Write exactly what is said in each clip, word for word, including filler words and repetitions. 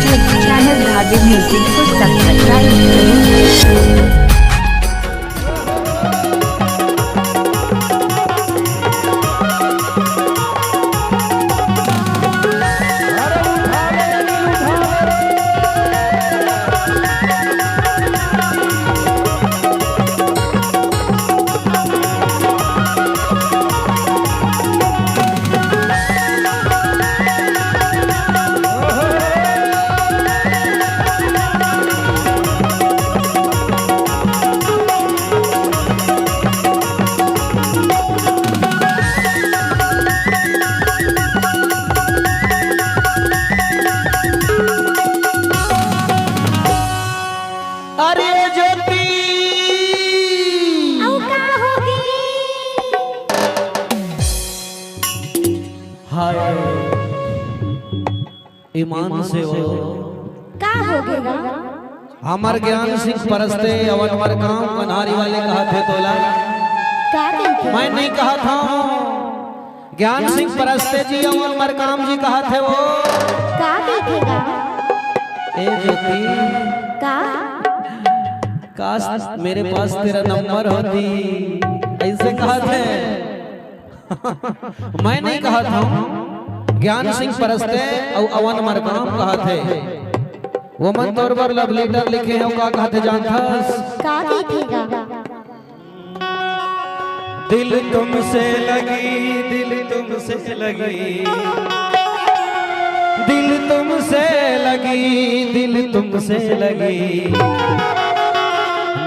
YouTube channel धागे music को subscribe करें। अरे ज्योति। अउ का होगे? हाय। ईमान से वो। का होगे गा? हमर ज्ञान सिंह परस्ते अउ अनवर काम कन्हारी वाले कहत हे तोला। का कहिथे? मैं नहीं कहत हँव। ज्ञान सिंह परस्ते जी अउ अनवर काम जी कहत हे वो। का कहिथे गा? ए ज्योति। का? काश मेरे पास तेरा नंबर होती। अइसे कहत हे। मैं नहीं कहत हँव, ज्ञान सिंह परस्ते अउ अवन मरकाम कहत हे। वो मन तोर बर love letter लिखे हे, का कहत हे जानथस? का कहिथे गा? दिल तुमसे लगी, दिल तुमसे लगी, दिल तुमसे लगी, दिल तुमसे लगी,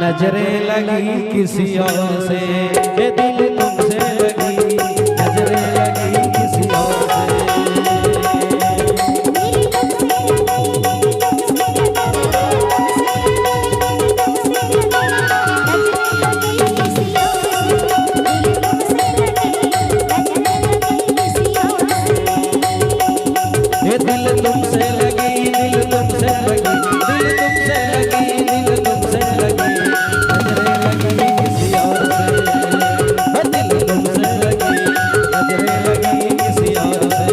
नजरें लगी किसी और से, ये दिल तुमसे लगी, नजरें लगी किसी और से। ये दिल तुमसे लगी, दिल तुमसे लगी, दिल तुमसे लगी, दिल तुमसे लगी, नजरें लगी किसी और से। ये दिल तुमसे लगी, नजरें लगी किसी और से।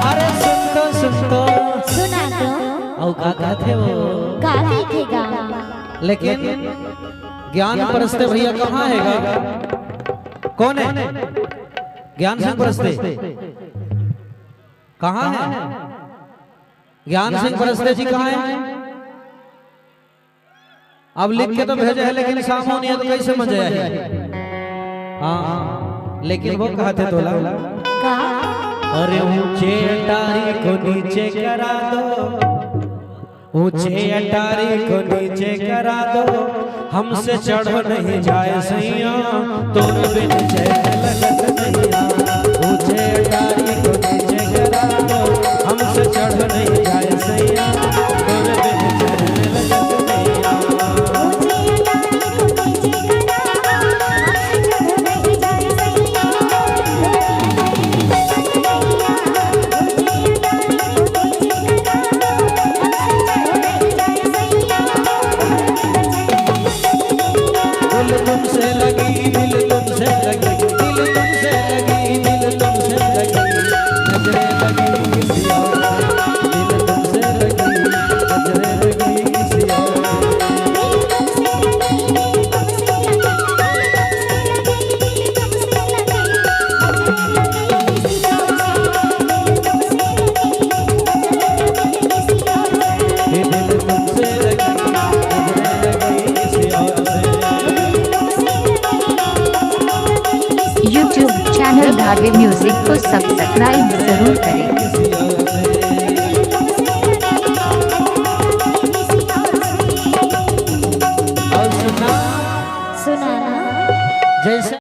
अरे सुन तो, सुन तो। सुना तो। अउ का कहत हे वो? का कहिथे गा? लेकिन ज्ञान परस्ते भैया कहाँ हे गा? कौन हे? ज्ञान सिंह परस्ते कहाँ हे? ज्ञान सिंह परस्ते जी कहाँ हे? अब लिख के तो भेजे हे, लेकिन सामने नहीं हे तो कैसे मजा आही? हाँ, लेकिन वो कहत हे तोला। का? अरे ऊंचे अटारी को नीचे करा दो, ऊंचे अटारी को नीचे करा दो, हमसे चढ़ नहीं जाए सैया, तोर बिन चैन लगत नहीं आ। ऊंचे अटारी को नीचे करा दो, हमसे चढ़ नहीं जाए सैया, तोर बिन चैन लगत नहीं आ। दिल तुमसे लगी, दिल तुमसे लगी, दिल तुमसे लगी, दिल तुमसे लगी, नजरें लगी किसी और से। दिल तुमसे लगी, नजरें लगी किसी और से। ये दिल तुमसे लगी, नजरें लगी किसी और से। YouTube चैनल धागे म्यूजिक को सब्सक्राइब जरूर करें।